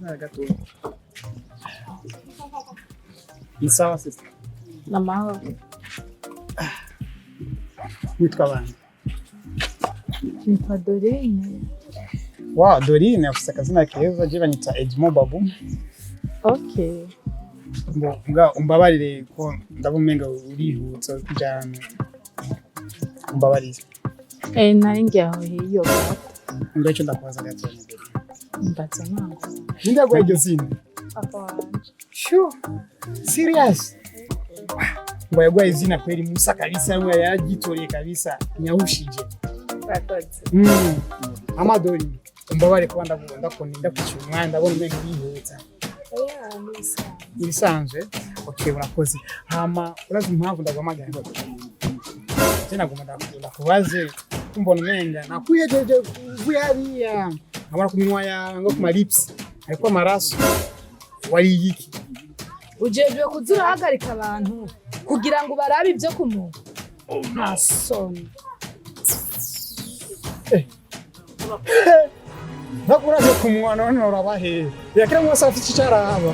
Na gato. Ni sawa, sister? Namahoro. Witwa bande? Nitwa Dorine. Wow, Dorine afise akazina keza. Je banyita Edmond Babu. Ngo mbwa, umbabarire ko ndabona umenga urihutsa kujana. Umbabarire. Eh, nari ngiye aho hiyo gato. Mbwa, icyo ndakubaza gato ni Dorine. Mbaza nango. Ninde yaguhaye iryo zina? Papa wanje. Sure. Serious? Ngo yaguhaye izina kweli Musa kabisa, ngo yaragitoreye kabisa, nyahushije. Urakoze. Ama Dorine, umbabarire kuba ndakunda ndakwiciye umwanya, ndabona umenga urihutsa. Oya, ni ibisanzwe. Ibisanzwe. Okay, urakoze. Hama urazi impamvu ndaguhamagara? Je nagomba ndakubaze, kumbona umenga nakwiyejeje uvuye hariya, nkabona ku minwa yawe ngo ku ma lips hariko amaraso, wariye iki? Ujejwe kuza urahagarika abantu kugira ngo barabe ibyo ku muntu, nta soni. Ntakuraje ku munwa, none urabahehe? Yakira mwese afite icyo araba.